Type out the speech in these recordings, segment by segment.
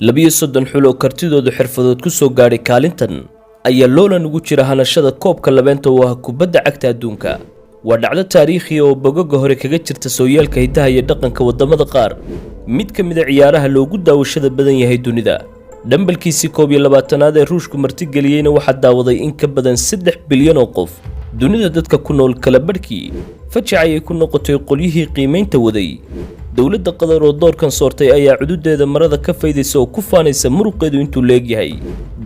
32 xul oo kartidoodu xirfadood ku soo gaadhay kaalintan ayaa loolan ugu jira hanashada koobka labeenta oo ah kubadda cagta adduunka. Waa dhacdo taariikhiya oo bogoga hore kaga jirta sooyaalka hiddaha iyo dhaqanka waddamada qaar, mid ka mid a ciyaaraha loogu daawashada badan yahay dunida. Dhambalkiisii 21aad ee Ruushku martigeliyeyna waxaa daawaday in ka badan 3 bilyan oo qof, dunida dadka ku nool kala badhkii. Fajac ayay ku noqotay qolyihii qiimaynta waday. Dowladda Qatar oo doorkan soortay ayaa cududeeda marada ka faydaysa oo ku faanaysa muruqeedu intuu leegyahay.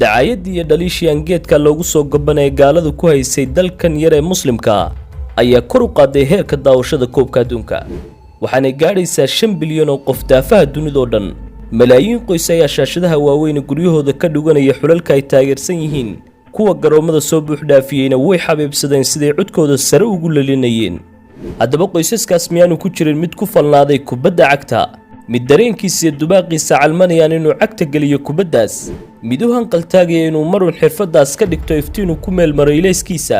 Dacaayadii iyo dhaliishii aan geedka loogu soo gabanaya gaaladu ku haysay dalkan yar ee Muslimka ayaa kor u qaaday heerka daawashada koobka adduunka, waxaanay gaadhaysaa 5 bilyan oo qof daafaha dunidoo dhan. Malaayiin qoys ayaa shaashadaha waaweyne guryahooda ka dhuganaya xulalka ay taageersan yihiin. Kuwa garoommada soo buuxdhaafiyeyna way xabiibsadeen siday codkooda sare ugu lalinayeen. Haddaba, qoysaskaas miyaanu ku jirin mid ku falnaaday kubadda cagta, mid dareenkiisa iyo dubaaqiisa calmanayaan inuu cagta geliyo kubaddaas, mid u hanqaltaagaya inuu marun xirfaddaas ka dhigto iftiinuu ku meelmaro ilayskiisa,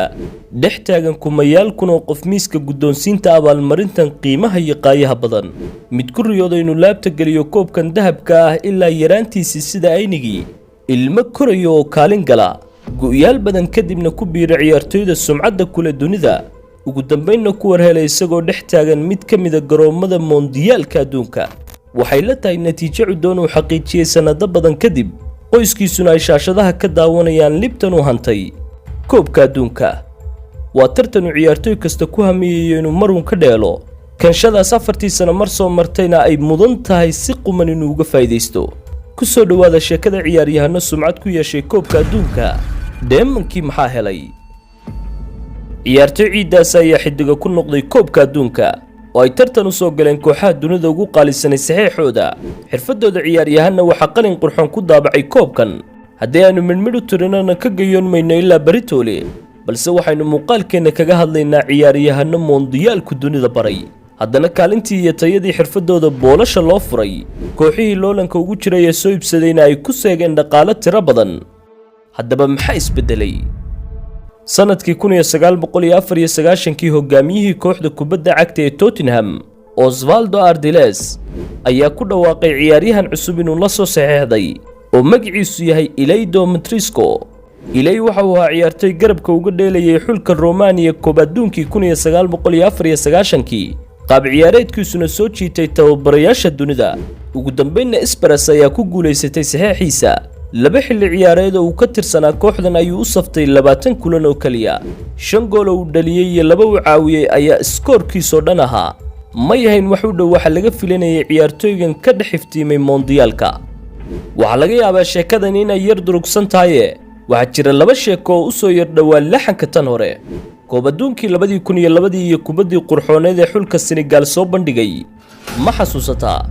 dhex taagan kumayaal kun oo qof miiska guddoonsiinta abaalmarintan qiimaha iyo qaayaha badan, mid ku riyooda inuu laabta geliyo koobkan dahabka ah ilaa yaraantiisii sida aynigii ilmo koraya oo kaalin gala, gu'yaal badan kadibna ku biira ciyaartoyda sumcadda kule dunida, ugu dambaynna ku war helay isagoo dhex taagan mid ka mida garoommada moondiyaalka adduunka? Waxay la tahay natiijo cudoon uu xaqiijiyey sannado badan kadib, qoyskiisuna ay shaashadaha ka daawanayaan libtan uu hantay. Koobka adduunka waa tartan uu ciyaartoy kasta ku hamiyayo inuu marun ka dheelo. Kanshadaas 4-tii sano mar soo martayna ay mudan tahay si quman inuu uga faa'iidaysto. Ku soo dhowaada sheekada ciyaaryahano sumcad ku yeeshay koobka adduunka. Dheemankii maxaa helay? Ciyaartoy ciiddaas ayaa xidiga ku noqday koobka adduunka oo ay tartan u soo galeen kooxaha dunida ugu qaalisanay saxiixooda. Xirfadooda ciyaaryahanna waxaa qalin qurxoon ku daabacay koobkan. Haddii aanu midhmidh u tirinana, ka gayoon mayno ilaa beritoole, balse waxaynu muuqaalkeenna kaga hadlaynaa ciyaaryahano moondiyaalku dunida baray, haddana kaalintii iyo tayadii xirfadooda boolasha loo furay, kooxihii loolanka ugu jiray ee soo iibsadayna ay ku seegeen dhaqaalo tiro badan. Haddaba, maxaa isbedelay? Sanadkii 1994-kii, hogaamiyihii kooxda kubadda cagta ee Tottenham, Osvaldo Ardiles, ayaa ku dhawaaqay ciyaaryahan cusub inuu la soo saxeexday oo magaciisu yahay Ilaydo Matrisco. Ilay waxa uu ahaa ciyaartoy garabka uga dheelayay xulka Romaniya koob adduunkii 1994-kii, qaab ciyaareedkiisuna soo jiitay tababarayaasha dunida. Ugu dambaynna Spurs ayaa ku guulaysatay saxeexiisa. 2 xilli ciyaareed oo uu ka tirsanaa kooxdan ayuu u saftay 20 kulan oo keliya. 5 gool oo uu dhaliyey iyo 2 uu caawiyey ayaa iskoorkiisoo dhan ahaa. May ahayn wax u dhow waxa laga filanayay ciyaartooygan ka dhex iftiimay moondiyaalka. Waxaa laga yaabaa sheekadan inay yar durugsan tahaye, waxaa jira laba sheeko oo u soo yar dhowaa laxanka tan hore: koob adduunkii 2002-dii iyo kubaddii qurxooneed ee xulka Senegaal soo bandhigay. Ma xasuusataa?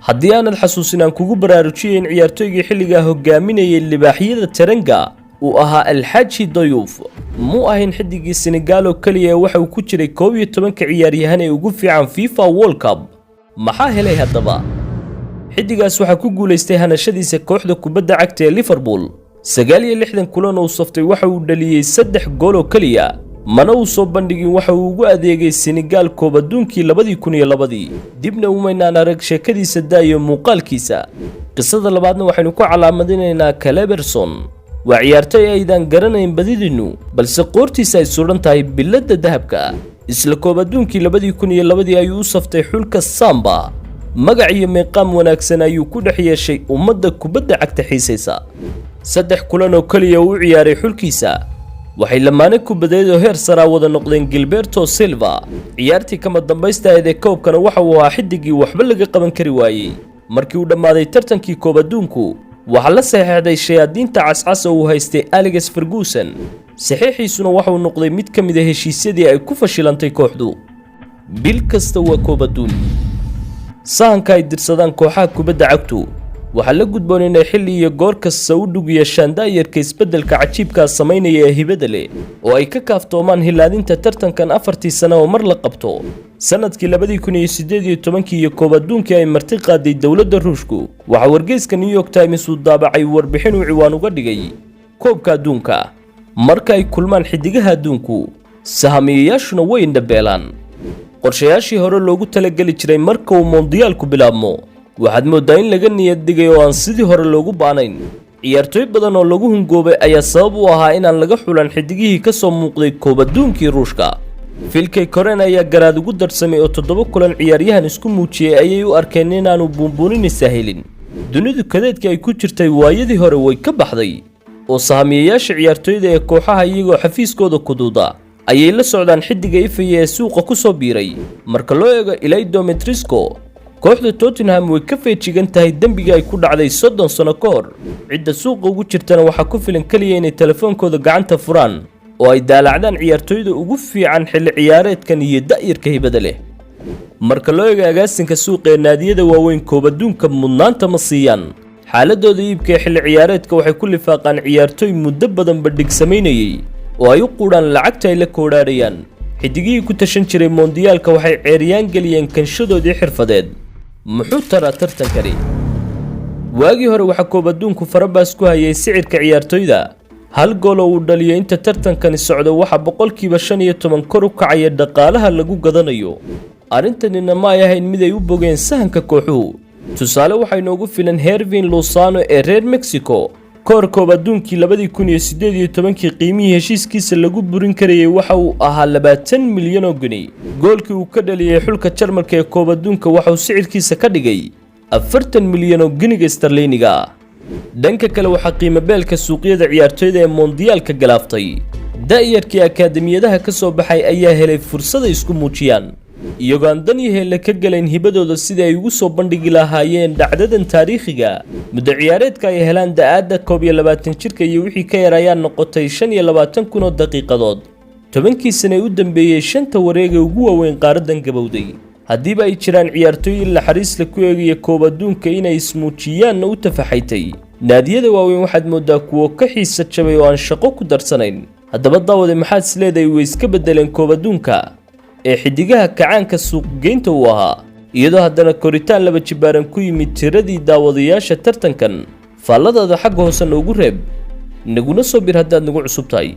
Haddii aanad xasuusin, aan kugu baraarujiyay in ciyaartooygii xilligaa hogaaminayay libaaxyada Teranga uu ahaa Alxaaji Dayuuf. Muu ahayn xidigii Senegaal oo keliya ee waxa uu ku jiray 11-ka ciyaaryahan ee ugu fiican FIFA World Cup. Maxaa helay haddaba? Xiddigaas waxaa ku guulaystay hanashadiisa kooxda kubadda cagta ee Liverpool. 69 kulan uu saftay waxa uu dhaliyey 3 gool oo keliya, mana uu soo bandhigin waxa uu ugu adeegay Senegaal koob adduunkii 2002-dii. Dibna umaynaan arag sheekadiisa daayo muuqaalkiisa. Qisada labaadna waxaynu ku calaamadinaynaa Cleberson. Waa ciyaartoy aydan garanayn badidiinnu, balse qoortiisa ay suudhan tahay biladda dahabka. Isla koob adduunkii 2002-dii ayuu u saftay xulka Samba. Magac iyo meeqaam wanaagsan ayuu ku dhex yeeshay ummadda kubadda cagta xiisaysa. 3 kulan oo keliya uu u ciyaaray xulkiisa, waxay lamaane kubadeed oo heer saraa wada noqdeen Gilberto Silva. Ciyaartii kama dambaysta ahayd ee koobkana waxa uu ahaa xidigii waxba laga qaban kari waayey. Markii uu dhammaaday tartankii koob adduunku, waxaa la saxeexday shayaadiinta cascas oo uu haystay Alex Ferguson. Saxiixiisuna waxauu noqday mid ka mid a heshiisyadii ay ku fashilantay kooxdu. Bil kasta waa koob adduun. Sahanka ay dirsadaan kooxaha kubadda cagtu waxaa la gudboon inay xilli iyo goor kasta u dhug yeeshaan daayarka isbeddelka cajiibkaa samaynaya ee hibada leh, oo ay ka kaaftoomaan hilaadinta tartankan 4-tii sano oo mar la qabto. Sanadkii 2018-kii iyo koob adduunkii ay marti qaaday dowladda Ruushku, waxaa wargeyska New York Times uu daabacay warbixin uu ciwaan uga dhigay "Koobka adduunka marka ay kulmaan xidigaha adduunku, sahamiyayaashuna way indhabeelaan". Qorshayaashii hore loogu talageli jiray marka uu moondiyaalku bilaabmo Waxaad mooddaa in laga niyad dhigay oo aan sidii hore loogu baanayn. Ciyaartooy badan oo lagu hungoobay ayaa sabab u ahaa inaan laga xulan xidigihii ka soo muuqday koob adduunkii Ruushka. Filkay Koren ayaa garaad ugu darsamay oo 7 kulan ciyaaryahan isku muujiyey ayay u arkeen inaanu buunbuuninaysaa helin. Dunidu kadeedka ay ku jirtay waayadii hore way ka baxday, oo sahamiyayaasha ciyaartooyda ee kooxaha iyagoo xafiiskooda kuduuda ayay la socdaan xiddiga ifaya ee suuqa ku soo biiray. Marka loo eego Ilaido Metrisco, kooxda Tottenham way ka feejigan tahay dembiga ay ku dhacday 30 sano ka hor. Cidda suuqa ugu jirtana waxaa ku filan keliya inay telefoonkooda gacanta furaan oo ay daalacdaan ciyaartooyda ugu fiican xilli ciyaareedkan iyo da'yarka hibada leh. Marka loo eego agaasinka suuqa ee naadiyada waaweyn, koob adduunka mudnaanta ma siiyaan. Xaaladooda iibka ee xilli ciyaareedka waxay ku lifaaqaan ciyaartooy muddo badan bandhig samaynayey oo ay u quudhaan lacagta ay la koodhaadhayaan. Xidigihii ku tashan jiray Mondiyaalka waxay ceeryaan geliyeen kanshadoodii xirfadeed. Muxuu taraa tartankani? Waagii hore waxaa koob adduunku farabaas ku hayay sicirka ciyaartooyda. Hal gool oo uu dhaliyo inta tartankani socdo waxaa 15% kor u kacaya dhaqaalaha lagu gadanayo. Arrintanina ma ay ahayn mid ay u bogeen sahanka kooxuhu. Tusaale waxaa inoogu filan Hirving Lozano ee reer Mexico. Kahor koob adduunkii 2018-kii, qiimihii heshiiskiisa lagu burin karayay waxa uu ahaa 20 milyan oo geni. Goolkii uu ka dhaliyey xulka Jarmalka ee koob adduunka waxa uu sicirkiisa ka dhigay 40 milyan oo giniga starliiniga ah. Dhanka kale, waxaa qiimo beelka suuqyada ciyaartooyda ee Mondiyaalka galaaftay da'yarkii akaademiyadaha ka soo baxay ayaa helay fursad ay isku muujiyaan, iyagoo aan dan iyo heelle ka galayn hibadooda sidii ay ugu soo bandhigi lahaayeen dhacdadan taariikhiga. Muddo ciyaareedka ay helaan da'aadda 21 jirka iyo wixii ka yar ayaa noqotay 25,000 oo daqiiqadood 10-kii sane u dambeeyey shanta wareeg ee ugu waaweyn qaaraddan gabowday. Haddiiba ay jiraan ciyaartooy il naxariisla ku eegaya koob adduunka inay ismuujiyaanna u tafaxaytay, naadiyada waaweyn waxaad mooddaa kuwo ka xiisa jabay oo aan shaqo ku darsanayn. Haddaba daawade, maxaad is leedahay way iska beddeleen koob adduunka ee xidigaha kacaanka suuqgeynta uu ahaa, iyadoo haddana koritaan laba jibaaran ku yimid tiradii daawadayaasha tartankan? Faalladaada xagga hoose noogu reeb, naguna soo bir haddaad nagu cusub tahay.